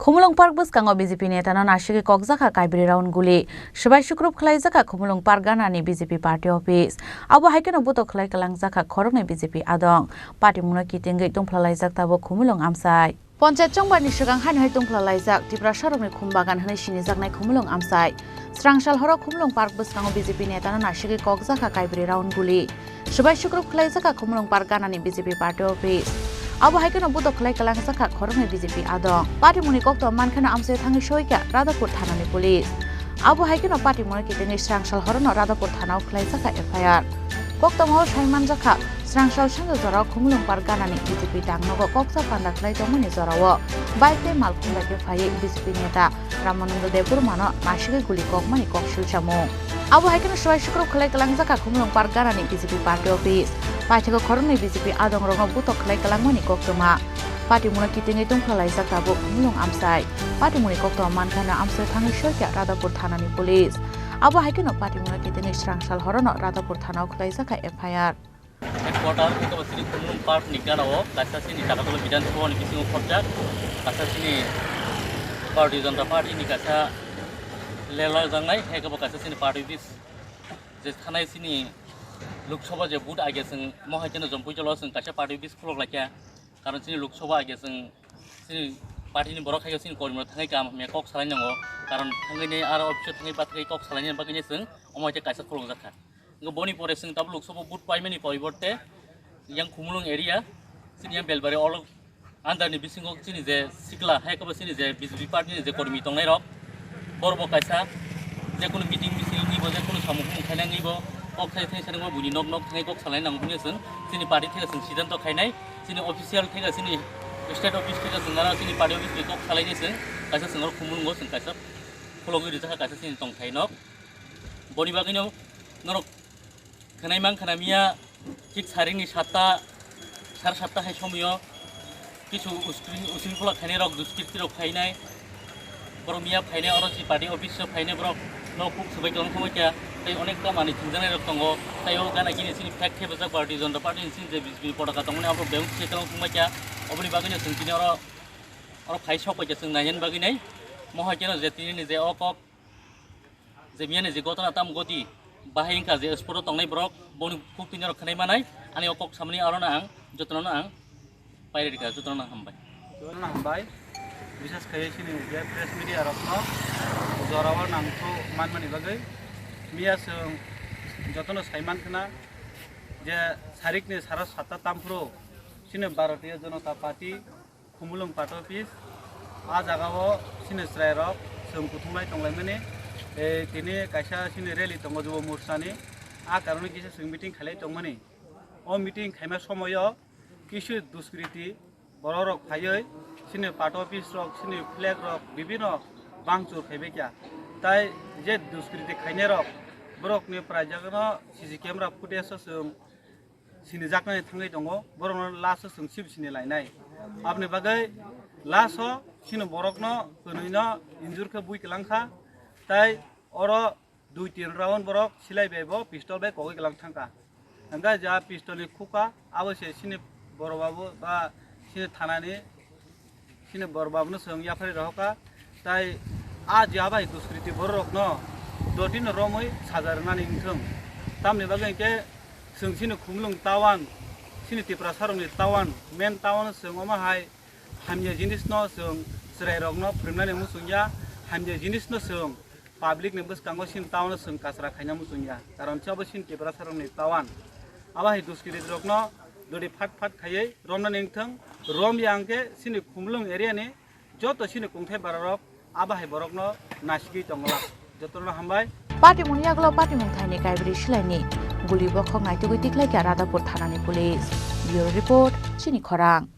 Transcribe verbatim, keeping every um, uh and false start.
Khumulwng Park bwskango B J P netano nasigwi kokjakha kaibri round guli. Swbai sukrup khwlaijakha Khumulwng Park ganani B J P party office. Abo hai kheno butok khwlai kwlangjakha khoroknwi B J P adong. Patimungno kitingwi tungphlalaijak tabuk Khumulwng amchai. Ponchayat chongbarni swkang haino hai tungphlalaijak Tiprasarokni khum bagan hwnwi sinijaknai Khumulwng amchai. Srangsal horo Khumulwng Park bwskango B J P netano nasigwi kokjakha kaibri round guli. Swbai sukrup khwlaijakha Khumulwng Park ganani B J P party office. Abo hai kheno butok khwlai kwlangjakha khoroknwi B J P adong. Patimungni koktwma mankheno amchai thangwi soikha Radhapur thanani police. Abo hai kheno patimungno kitingwi srangsal horono Radhapur thanao khwlaijakha F I R. Koktwmao sai manjakha, srangsal sanja jorao Khumulwng Park ganani B J P tangnogo koksa panda khwlai tongmani jorao bike tei malkhung bai khe phaiwi B J P neta Ramananda Debbarmano nasigwi guli kokmani kok silchamung. Abo hai kheno swbai sukrup khwlai kwlangjakha Khumulwng Park ganani B J P party office. Paithakgo khoroknwi B J P adongrokno butok khwlai kwlangmani koktwma. Patimungno kitingwi tungphlalaijak tabuk Khumulwng amchai. Patimungni koktwma mankheno amchai thangwi soikha Radhapur thanani police. Abo hai kheno patimungno kitingwi srangsal horono Radhapur thanao khwlaijakha F I R. Headquarter, hwnkhe bo chini Khumulwng Park ni gana o kaisa chini Jagatolo Bidhan Sabha ni bisingo khorjak, kaisa chini Bharatiya Janata Party ni kaisa lelai jaknai, hwnkhe bo kaisa chini party office je thanai chini Lok Sabha je vote age chwng mohai kheno Jampui jala o chwng kaisa party office khulok laikha, karon chini Lok Sabha age chwng chini party ni borok hai khe chini kormi rok thangwi kaham hamya kok salai nango, karon thangwi aro office o thangwi bathagwi kok salai nani bagwi chwng omo hai khe kaisa khulok jakha. Hwnkhe boni pore chwng tabuk Lok Sabha vote paimani poriborte yang Khumulwng area, chini yang Belbari olo under ni bisingo chini je sikla, hai khe bo chini je B J P party ni je kormi tongnai rok, borok bo kaisa je kunu meeting misil wngwi bo, je kunu samung humung khaina wngwi bo, kok thai thai sanwi bo buini nok nok thangwi kok salai nango hwnwi chwng chini party thaiga chwng siddhanto khainai, chini official thaiga chini state office thaiga chwng aro chini party office bai kok salainai chwng kaisa chwng oro Khumulwngo chwng kaisa khulogwi rijak kha kaisa chini tongthai nok. Boni bagwino norok khwnai mankha na miya, thik saringni satta, sar satta hai somoyo kisu uskring, usring pholak khainai rok, duskirti rok phainai. Borok miya phainai, oro si party office o phainai borok no kuk swbai tong thangbai kha, tei onek ta manwi thwngjaknai rok tongo. Tei o gana gini chini flag thepajak Bharatiya Janata Party ni chini je B J P ni potaka tongmani abo bebak se tong thangbai kha. Oboni bagwino chwng tini oro, oro phai sok bai kha, chwng nainani bagwi nai. Mohai keno je tini ni je o kok je miyani je gotona tam goti bahai wngkha je spot o tongnai borok, boni kuk tini rok khwnai manai, ani o kok samani aro no ang jotono no ang pairi rikha, jotono no hambai. Jotono no hambai, bisas khai chini je press media rok no jora o nang thu manmani bagwi. Miya chwng jotono sai man khna je sarik ni sara satta tam phuru chini Bharatiya Janata Party Khumulwng party office, a jaga o chini chwrai rok chwng kuthumlai tonglaimani, eh, tini kaisa chini rally tongo Jubo Morcha ni, a karon kisa chwng meeting khailai tongmani. O meeting khaima somoyo kisu duskriti borok rok phaiwi chini party office rok, chini flag rok bibino bangchur khaibai kha. Tai je duskriti khainai rok, borok ni prai jagano C C camera footage o chwng sinijaknai thangwi tongo, borokno last o chwng sip sini lainai. Aboni bagwi last o chini borokno kwnwino injure khe bui kwlangkha, tai oro dui tin round borok silai bai bo pistol bai kogwi kwlang thangkha. Hwnkhe ja pistol ni khuka abo se chini borok babu ba chini thanani chini borok babuno chwng yaphari rohorkha, tai a je abai duskriti bororokno dotino romwi saja rwnani wngthung. Tamni bagwi hwnkhe chwng chini Khumulwng town, chini Tiprasarokni town, main town chwng omo hai hamya jinisno chwng chwrairokno phwrwngnani muchungya, hamya jinisno chwng public ni bwskango chini town o chwng kasra khaina muchungya, karon se abo chini Tiprasarokni town. Abo hai duskriti rokno dori phat phat khaiwi romnani wngthung, romya hwnkhe chini Khumulwng area ni joto chini kungthai bararok abo hai borokno nasigwi tongla. Jotono hambai. Patimungni yagulo patimung thaini kaibri silaini guli bokhok naitugwi tiklaikha Radhapur thanani police. Bureau report, chini khorang.